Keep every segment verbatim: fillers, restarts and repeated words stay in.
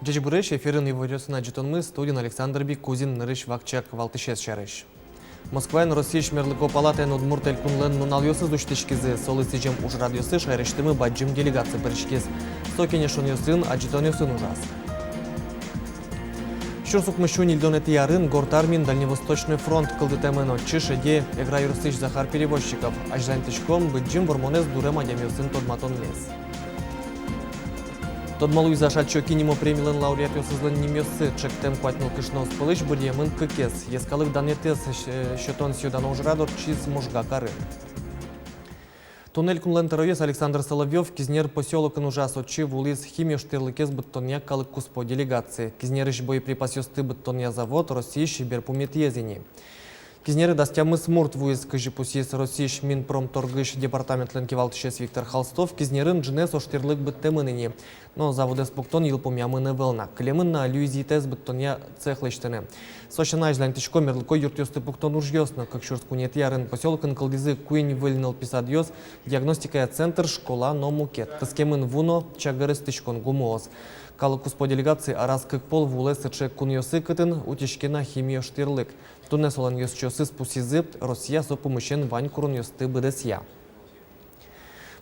Ӟечбуресь! Эфирын «Иворъёсын» адӟытонмы, студиын Александр Бикузин. Нырысь вакчияк валтӥсез сярысь. Москваын Россиысь мерлыко палатаын Удмурт Элькунлэн нуналъёсыз усьтӥськизы. Солы сӥзем ужрадъёсы шаерысьтымы бадӟым делегация пыриськиз. Со кенешонъёсын, адӟытонъёсын ужаз. Сюрс укмыссю ньыльдонэтӥ арын Горд Армиын Дальневосточный фронт кылдытэмын. Отчы шеде Эгра ёросысь Захар Перевозчиков. Азьланьтӥськом Быдӟым Вормонэз дурем адямиосын тодматонмес. Тодмо луиз Ашальчи Оки нимо премилэн лауреатъёсызлэн нимъёссы. Чектэм куать нылкышноос пӧлысь быръемын кыкез. Йӧскалык данъетэз сё-, сётон сӥё-дано ужрад ортчиз Можга карын. Туннэ Элькунлэн тӧроез Александр Соловьёв Кизнер посёлокын ужаз. Отчы вуылӥз химиоштӥрлыкез быдтонъя калык куспо делегация. Кизнерысь боеприпасъёсты быдтонъя завод Россиысь берпуметӥез ини. Кизнере дас тямыс мурт вуиз. Кызьы пусйиз Россиысь Минпромторгысь департаментлэн кивалтӥсез Виктор Холстов, Кизнерын ӝынэз оштӥрлык быдтэмын ини. Но заводэз пуктон йылпумъямын ӧвӧл на. Кылемын на люизитэз быдтонъя цех лэсьтыны. Со сяна азьланьтӥсько мерлыко юртъёсты пуктон ужъёс но. Кык сюрс куинетӥ арын посёлокын кылдӥзы куинь выль нылпи садъёс, диагностикая центр, школа но мукет. Кыскемын ву но чагыр эстӥськон гумыос. Калык куспо делегация араз кык пол вуылэ сыӵе кунъёсы, кытын утиське на химиоштӥрлык. Туннэ солэн ёзчиосыз пусйизы: Россия со пумысен вань куронъёсты быдэсъя.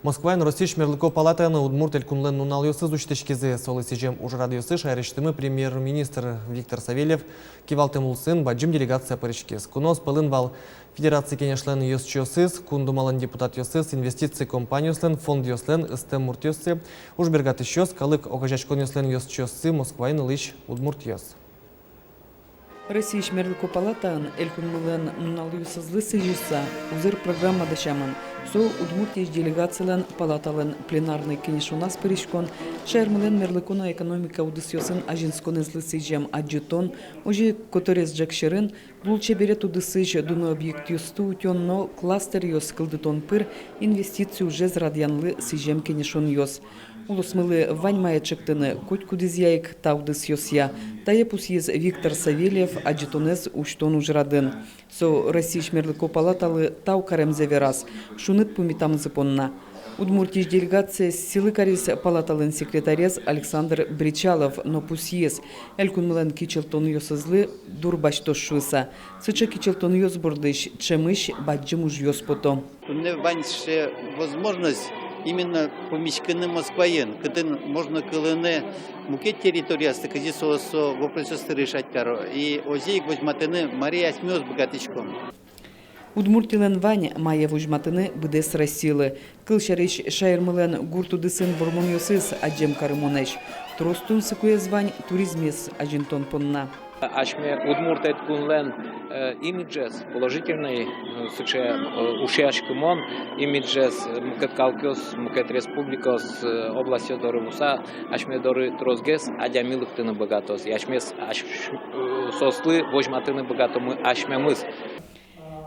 Москваын Россиысь мерлыко палатаын Удмурт Элькунлэн нуналъёсыз усьтӥськизы. Солы сӥзем ужрадъёсы шаерысьтымы премьер-министр Виктор Савельев кивалтэм улсын бадӟым делегация пыриськиз. Куноос пӧлын вал Федерация Кенешлэн ёзчиосыз, Кун Думалэн депутатъёсыз, инвестици компаниослэн, фондъёслэн ыстэм муртъёссы, ужбергатӥсьёс, калык огазеяськонъёслэн ёзчиоссы, Москваын улӥсь удмуртъёс. Россиысь мерлыко палатаын Элькунмылэн нуналъёсызлы сӥзьыса узыр программа дасямын. Со Удмуртиысь делегацилэн палаталэн пленарной кенешоназ пыриськон, шаермылэн мерлыко но экономика удысъёсын азинсконэзлы сӥзем адӟытон, озьы ик котырес ӝӧк сьӧрын лулчеберет удысысь дуно объектъёсты утён но кластеръёс кылдытон пыр инвестици ужез радъянлы сӥзем кенешонъёс. Улосмылы вань мае чектыны, котькудӥзъя ик та удысъёсъя. Тае пусйиз Виктор Савельев адӟытонэз усьтон ужрадын. Со Россиысь мерлыко палаталы тау каремзэ вераз шуныт пумитамзы понна. Удмуртиысь делегациез сӥлы кариз палаталэн секретарез Александр Бречалов но пусйиз, Элькунмылэн кичӧлтонъёсызлы дур басьтоз шуыса. Сыӵе кичӧлтонъёс бордысь ӵемысь бадӟым ужъёс пото. Туннэ вань сыӵе возможность именно пумиськыны Москваын, кытын можно кылыны мукет территориясты, кызьы соос со вопросъёсты решать каро. И озьы ик возьматыны, маре асьмеос быгатӥськом. Удмуртилэн вань мае возьматыны быдэс Россилы. Кылсярысь, шаермылэн гурт удысын вормонъёсыз адӟем карымонэсь. Трос тунсыкоез вань туризмез азинтон понна. Асьме Удмурт Элькунлэн, э, имиджез, положительной, э, сыӵе, э, ушъяськымон имиджез, э, мукет калыкъёс, мукет республикаос, э, областьёс доры вуыса, асьме доры тросгес адями лыктыны быгатоз. И асьмеос ась-, э, соослы возьматыны быгатомы асьмемыз.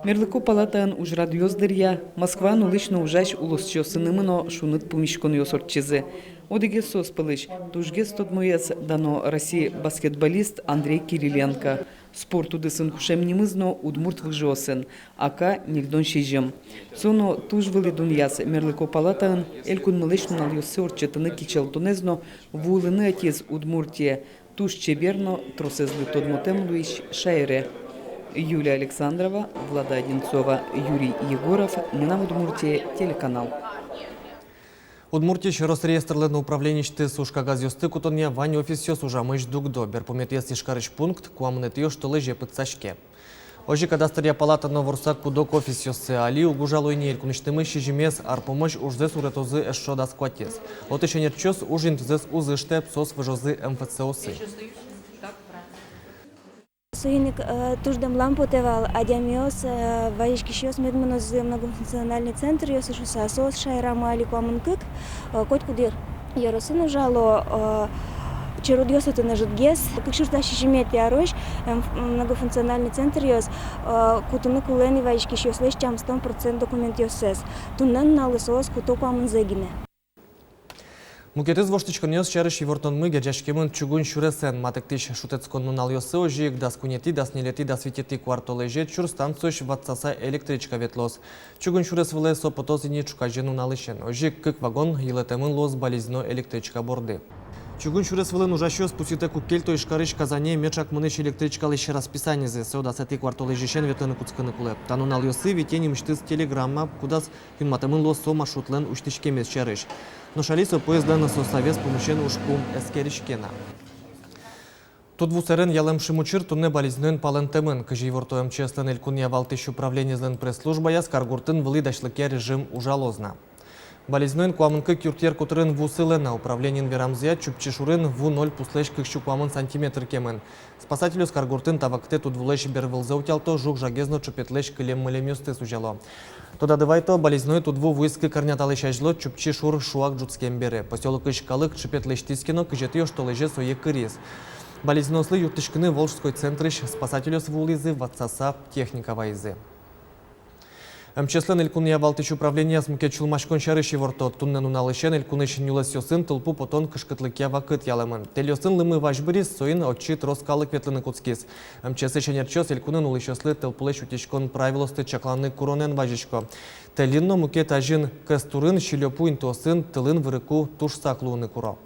Мерлыко палатаын ужрадъёс дыръя Москваын улӥсь но ужась улосчиосынымы но шуныт пумиськонъёс ортчизы. Одӥгез соос пӧлысь тужгес тодмоез дано Россиысь баскетболист Андрей Кириленко. Спорт удысын кушем нимыз но удмурт выжыосын, ака ньыльдон сизьым. Со но туж вылӥ дунъяз мерлыко палатаын Элькунмылэсь нуналъёссы ортчытыны кичӧлтонэз но вуылыны ӧтиз Удмуртие, туж чебер но тросэзлы тодмотэм луись шаере. Юлия Александрова, Влада Одинцова, Юрий Егоров, «Мынам Удмуртие» телеканал. Удмуртиысь Росреестрлэн управлениысьтыз ужкагазъёсты кутонъя вань офисъёс ужамысь дугдо. Берпуметӥез Ижкарысь пункт куамынэтӥ оштолэзе пытсаське. Озьы кадастръя палата но ворсак куд-ог офисъёсты. Али уг ужало ини элькунысьтымы сизьымез. Ар пумозь ужзэс уретозы эшшо дас куатез. Отысь ӧнерчиос уж интызэс уз ышты, соос выжозы МФЦ-осы. Соин ик, э, туж дэмлам потэ вал, адямиос, э, вазиськисьёс мед мынозы многофункциональный центръёсы шуыса. Соос шаерамы али куамын кык, э, котькуд ёр-, ёросын ужало, э, черодъёс отын ӧжытгес. Кык сюрс дас сизьыметӥ арозь, эм, многофункциональный центръёс, э, кутыны кулэ ини вазиськисьёслэсь тямыстон процент документъёссэс. Туннэ нуналлы соос куто куамынзэ гинэ. Мукетыз воштӥськонъёс сярысь ивортонмы герӟаськемын чугун сюресэн. Матыктӥсь шутэтскон нуналъёсы, озьы ик дас куинетӥ, дас ньылетӥ, дас витетӥ куартолэзе чур станциозь ватсаса электричка ветлоз. Чугун сюрес вылэ со потоз ини ӵуказе нуналысен. Озьы ик кык вагон йылэтэмын луоз Балезино электричка борды. Чугун сюрес вылын ужасьёс пусйытэк уг кельто Ижкарысь Казане меӵак мынӥсь электричкалэсь расписанизэ. Со дасэтӥ куартолэзьысен ветлыны кутскыны кулэ. Та нуналъёсы вите нимысьтыз телеграмма, кудаз юнматэмын луоз со маршрутлэн усьтӥськемез сярысь. Нош али со поездлэн составез пумысен ужпум эскериське на. Тудву сэрен ялэм шимучыр туннэ Балезиноын палэнтэмын. Кызьы ивортэ МЧС-лэн элькунъя валтӥсь управлениезлэн пресс-службаяз, каргуртын вылӥ дасьлыкъя режим ужалоз на. Балезиноын куамын кык юртъер котырын ву сылэ на. Управлениын верамзыя, Чупчи шурын ву ноль пуслэсь кык сю куамын сантиметр кемын. Спасательёс каргуртын та вакытэ тудвулэсь бервылзэ утялто, жуг-жагез но ӵыпетлэсь кылем-мылемъёсты сузяло. Тодады вайто, Балезиное тудву вуиз кык арня талэсь азьло, Чупчи шур шуак ӝутскем бере. Посёлокысь калык ӵыпет лэсьтӥз ке но, кызетӥ оштолэзе сое кырӥз. Балезинослы юрттӥськыны Волжской центрысь спасательёс вуылӥзы, ватсаса техника вайизы. МЧС-лэн элькунъя валтӥсь управлениез мукет сюлмаськон сярысь иворто. Туннэ нуналысен элькунысь нюлэсъёсын тылпу потон кышкытлыкъя вакыт ялэмын. Тэльёсын лымы вазь быриз, соин отчы трос калык ветлыны кутскиз. МЧС-ысь ӧнерчиос элькунын улӥсьёслы тылпулэсь утиськон правилоосты чакланы куронэн вазисько. Тэльын но мукет азьын кӧс турын, сӥльопу интыосын тылын вырыку туж сак луыны куро.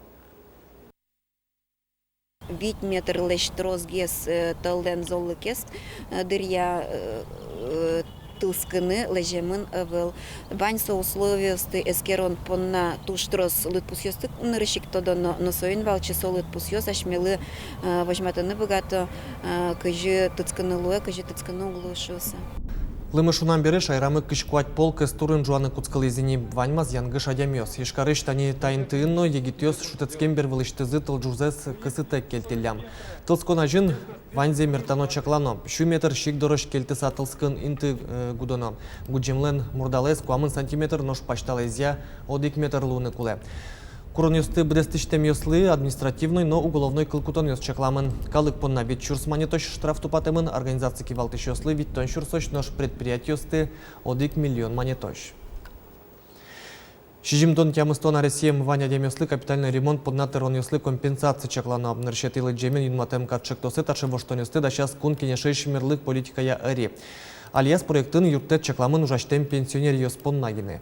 Вить метрлэсь тросгес, э, тӧллэн золлыкез, э, дыръя, э, э, тылскыны лэземын ӧвӧл. Вань со условиосты эскерон понна туж трос лыдпусъёсты нырысь ик тодоно, но соин валче со лыдпусъёс асьмелы, э, возьматыны быгато, э, кызьы тыцкыны луэ, кызьы тыцкыны уг луы шуыса. Лымы шунам бере шаерамы кызь куать пол кӧс турын ӝуаны кутскылӥзы ни. Ваньмаз янгыш адямиос. Ижкарысь тани та интыын но егитъёс шутэтскем бервылысьтызы тылӝузэз кысытэк кельтӥллям. Тылскон азьын ваньзэ мертано-чаклано. Сю метр сик дорозь кельтыса тылскын инты, э, гудоно. Гудӟемлэн мурдалаез куамын сантиметр, нош пасьталаезъя одӥг метр луыны кулэ. Куронъёсты быдэстӥсьтэмъёслы административной но уголовной кылкутонъёс чакламын. Калык понна вить сюрс манетозь штраф тупатэмын, организаци кивалтӥсьёслы витьтон сюрсозь, нош предприятиослы одӥг миллион манетозь. Сизьымдон-тямыстон аресъем вань адямиослы капитальной ремонт понна тыронъёслы компенсаци чаклано. Нырысетӥ лыдӟемен юнматэм катчектосэ таӵе воштонъёсты дасяз Кун Кенешысь мерлык политикая ӧри. Алияз проектын юрттэт чакламын ужасьтэм пенсионеръёс понна гинэ.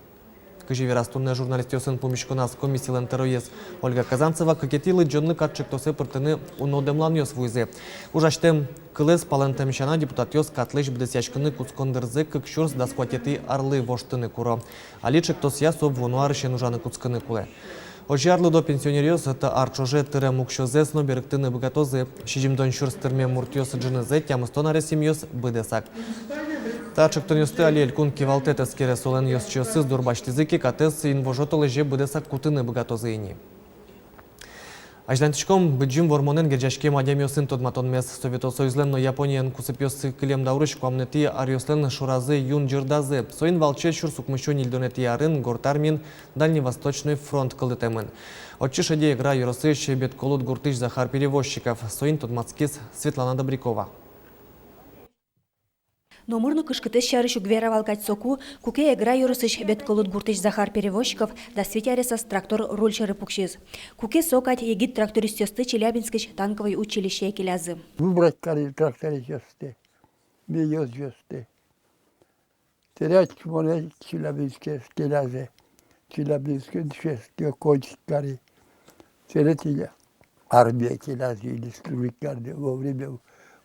Кызьы вераз туннэ журналистъёсын пумиськоназ комиссилэн тӧроез Ольга Казанцева, кыкетӥ лыдӟонлы катчектосэ пыртыны уно дэмланъёс вуизы. Ужасьтэм кылэз палэнтэм сяна, депутатъёс катлэсь быдэсъяськыны кутскон дырзэ кык сюрс дас куатетӥ арлы воштыны куро. Али чектосъя со вуоно арысен ужаны кутскыны кулэ. Озьы арлыдо пенсионеръёс та ар ӵоже тырем уксёзэс но берыктыны быгатозы. Сизьымдон сюрс тырмем муртъёс ӝынызэ тямыстон аресъемъёс быдэсак. Та чектонъёсты али элькун кивалтэт эскере. Солэн ёзчиосыз дурбасьтӥзы ке, катэз инвожо толэзе быдэсак кутыны быгатозы ини. Азьланьтӥськом Быдӟым Вормонэн герӟаськем адямиосын тодматонмес. Совето Союзлэн но Япониен кусыпъёссы кылем даурысь куамынэтӥ аръёслэн шоразы юн ӟырдазы. Соин валче сюрс укмыссю ньыльдонэтӥ арын Горд Армиын Дальневосточный фронт кылдытэмын. Отчы шеде Эгра ёросысь Беткулут гуртысь Захар Перевозчиков. Соин тодматскиз Светлана Добрякова. Номыр но кышкытэз сярысь уг вера вал кадь соку, куке Эгра ёросысь Беткулут гуртысь Захар Перевозчиков дас вить аресаз трактор руль сьӧры пуксиз. Куке со кадь егит трактористъёсты Челябинскысь танковой училищее келязы. Выбрать кари трактористъёсты, миёзъёсты. Терять монэ Челябинске келязы. Челябинске дышетскыса кончить кари. Сэре тӥни армие келязы, или служить карыны вовремя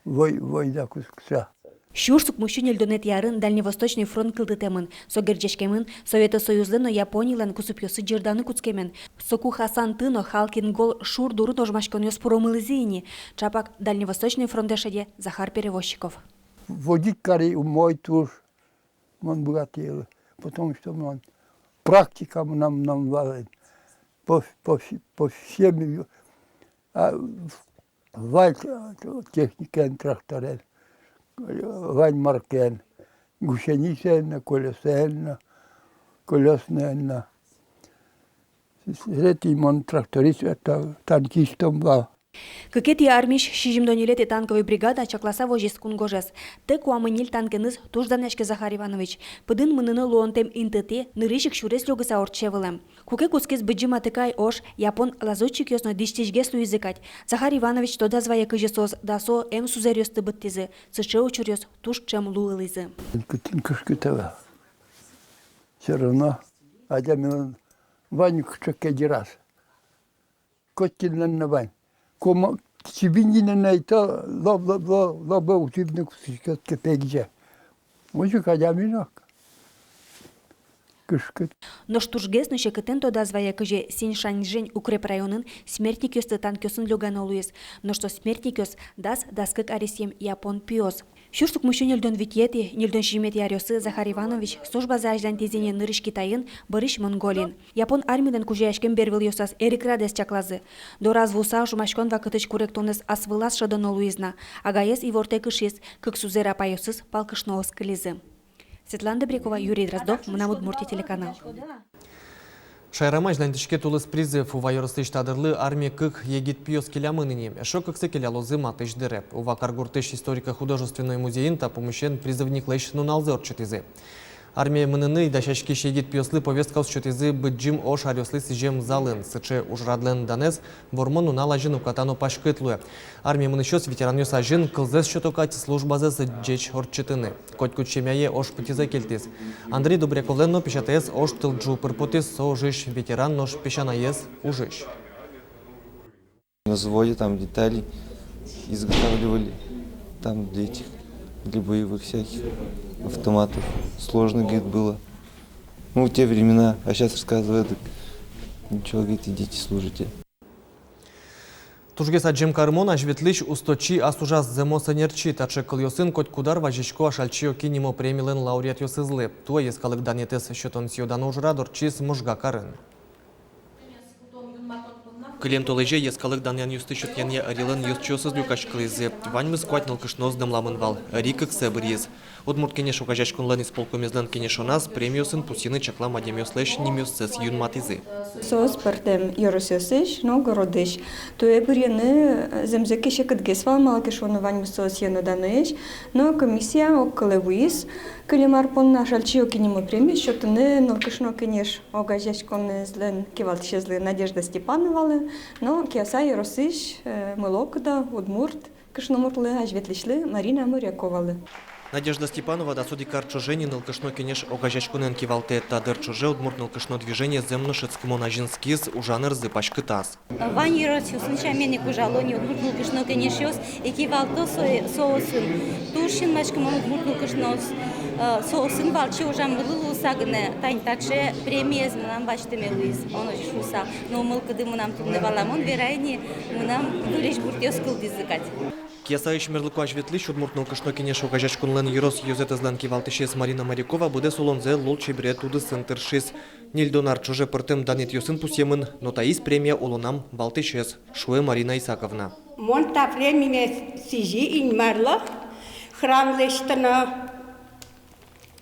вой-, война кутскыса. Сюрс укмыссю ньыльдонэтӥ арын Дальневосточный фронт кылдытэмын. Со герӟаськемын Совето Союзлэн но Японилэн кусыпъёссы ӟырданы кутскемен. Соку Хасанты но Халхин-Гол шур дурын ожмаськонъёс пуромылӥзы ини. Чапак Дальневосточный фронтэ шеде Захар Перевозчиков. Водить кари умой туж. Мон быгатӥ, потому что мон практика мынам, мынам вал. По, по, по всем, а, вал техникаен, тракторен, вал маркаен, гусеницаен но, колёсаен но, колёсныен но. Сыӵе тӥни мон тракторист, это, танкистом вал. Кыкетӥ армиысь сизьымдон ньылетӥ танковой бригада чакласа возиз кунгожез. Тӥ куамын ньыль танкеныз туж данъяське Захар Иванович. Пыдын мыныны луонтэм интытӥ нырысь ик сюрес лёгыса ортче вылэм. Куке кутскиз Быдӟым Атыкай ож, япон лазутчикъёс но дӥсьтӥсьгес луизы кадь. Захар Иванович тодаз вае, кызьы соос дасо эм сузэръёсты быдтӥзы. Сыӵе учыръёс туж ӵем луылӥзы. Кытын кышкыт ӧвӧл. Всё равно адямилэн вань кыӵе ке дыраз. Котькинлэн но вань. Кумо-, чибиньгинэн но ай та лаб-лаб-лаб-лаб утӥбны кутскиськод ке пегӟа. Озьы ик адями но кышкыт. Нош тужгес но секытэн тодаз вае, кызьы Синьшаньжэнь укрепрайонын смертникъёсты танкъёсын лёгано луиз. Нош со смертникъёс дас, дас кык аресъем япон пиос. Сюрс укмыссю ньыльдон витетӥ, ньыльдон сизьыметӥ аръёсы Захар Иванович службазэ азьланьтӥз ини нырысь Китайын, бӧрысь Монголиын. Япон армилэн кужаяськем бервылъёсаз эрикрадэз чакладозы. Дораз вуыса, ожмаськон вакытысь куректонэз ас вылаз шӧдоно луиз на. Агаез ивортэк ышиз, кык сузэр апайёсыз палкышноос кылизы. Светлана Добрякова, Юрий Дроздов, «Мынам Удмуртие» телеканал. Шаерамы азьланьтӥське тулыс призыв. Ува ёросысь та дырлы армие кык егит пиос келямын ини. Эшшо кыксы келялозы матысь дыре. Ува каргуртысь историко-художественной музейын та пумысен призывниклэсь нуналзэ ортчытӥзы. Армие мыныны дасяськись егит пиослы повестка сётӥзы Быдӟым ож аръёслы сӥзем залын. Сыӵе ужрадлэн данэз Вормон нунал азьын уката но паськыт луэ. Армие мынӥсьёс ветеранъёс азьын кылзэс сёто кадь службазэс ӟеч ортчытыны. Котькуд семьяе ож пытьызэ кельтӥз. Андрей Добряковлэн но песятаез ож тыл ӝу пыр потӥз, со ожысь ветеран, нош песянаез — ужысь. На заводе там детали изготавливали, там для этих, для боевых всяких автоматов. Сложно, говорит, было. Ну, в те времена, а сейчас рассказывают, так ничего, говорит, идите, служите. Тужгес адӟем карымон азьветлӥсь, усточи, ас ужаз зэмос ӧнерчи. Таӵе кылъёсын котькуд ар вазисько Ашальчи Оки нимо премилэн лауреатъёсызлы. Туэ йӧскалык данъетэз сётон-сӥё-дано ужрад ортчиз Можга карын. Кылем толэзе йӧскалык данъянъёсты сётъянъя ӧрилэн ёзчиосыз люкаськылӥзы. Ваньмыз куать нылкышноос дэмламын вал, ӧри кыксэ быръиз. Удмурт Кенеш огазеяськонлэн исполкомезлэн кенешоназ премиосын пусйыны чаклам адямиослэсь нимъёссэс юнматӥзы. Соос пӧртэм ёросъёсысь но городысь. Туэ быръёны, э, зэмзэ ке, секытгес вал, малы ке шуоно, ваньмыз соос йӧно-даноесь. Но комиссия огкылэ вуиз кылем ар понна Ашальчи Оки нимо премиез сётыны нылкышно кенеш огазеяськонэзлэн кивалтӥсезлы Надежда Степановалы но Кияса ёросысь, э, мылокыдо удмурт кышномуртлы, азьветлӥсьлы Марина Моряковалы. Надежда Степанова дас одӥг ар ӵоже ни нылкышно кенеш огазеяськонэн кивалтэ. Та дыр ӵоже удмурт нылкышно движение зэм но шӧдскымон азинскиз, ужан ӧрзы паськытаз. Вань ёросъёсын сямен ик ужало ни удмурт нылкышно кенешъёс, и кивалто со-, соосын. Туж синмаськымон удмурт нылкышноос, э, соосын валче ужаммылы луыса гинэ тани таӵе премиез мынам басьтэме луиз, мон озьы шуыса. Но мылкыды мынам туннэ валамон, верай ни, мынам выльысь гуртъёс кылдӥзы кадь. Киясаысь мерлыко азьветлӥсь, удмурт нылкышно кенеш огазеяськонлэн ёрос ёзэтэзлэн кивалтӥсез Марина Морякова быдэс улонзэ лулчеберет удысын тыршиз. Ньыльдон ар ӵоже пӧртэм данъетъёсын пусъемын, но таиз премия улонам валтӥсез, шуэ Марина Исаковна. Мон та премиме сӥзи Инмарлы храм лэсьтыны,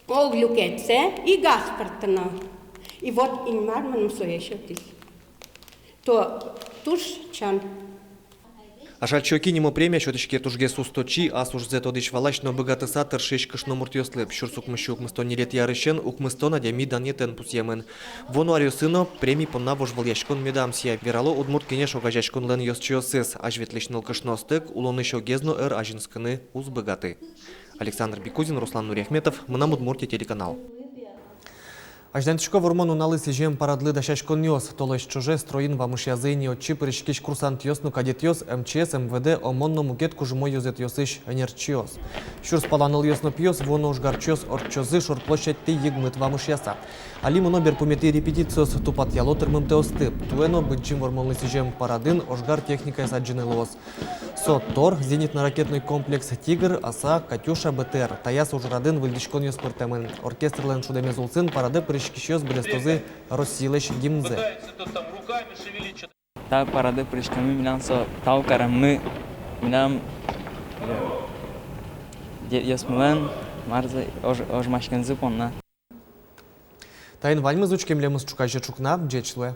ог люкетсэ и газ пыртыны. И вот Инмар мыным сое сётӥз. То туж чан. Ашальчи Оки нимо премия сётӥське тужгес усточи, ас ужзэ тодӥсь-валась но быгатыса тыршись кышномуртъёслы. Сюрс укмыссю укмыстон ньылетӥ арысен укмыстон адями данъетэн пусъемын. Вуоно аръёсы но преми понна вожвылъяськон медам сия, верало Удмурт Кенеш огазеяськонлэн ёзчиосыз. Азьветлӥсь нылкышноостэк улонысь огез но ӧр азинскыны уз быгаты. Александр Бекузин, Руслан Нуриахметов, «Мынам Удмуртие» телеканал. Азьланьтӥсько Вормон нуналлы сӥзем парадлы дасяськонъёс. Толэзь ӵоже стройын вамышъязы ини отчы пыриськись курсантъёс но кадетъёс, эм че эс, эм вэ дэ, ОМОН но мукет кужмо ёзэтъёсысь ӧнерчиос. Сюрс пала нылъёс но пиос вуоно ожгарчиос ортчозы шор площадьтӥ йыгмыт вамышъяса. Али мыно берпуметӥ репетициос, тупатъяло тырмымтэосты. Туэ но Быдӟым Вормонлы сӥзем парадын ожгар техникаез адӟыны луоз. Со Тор, зенитно-ракетной комплекс Тигр, Оса, Катюша, Б Т Р. Таяз ужрадын выльдӥськонъёс пыртэмын. Оркестрлэн шудэмез улсын парадэ пыриськисьёс быдэстозы Россилэсь гимнзэ. Та парадэ пыриськеммы милям со тау кареммы милям, э, дедъёсмылэн марзэ ож-, ожмаськемзы понна. Таин ваньмыз. Учкемлы муз ӵуказе ӵукна. Ӟеч луэ.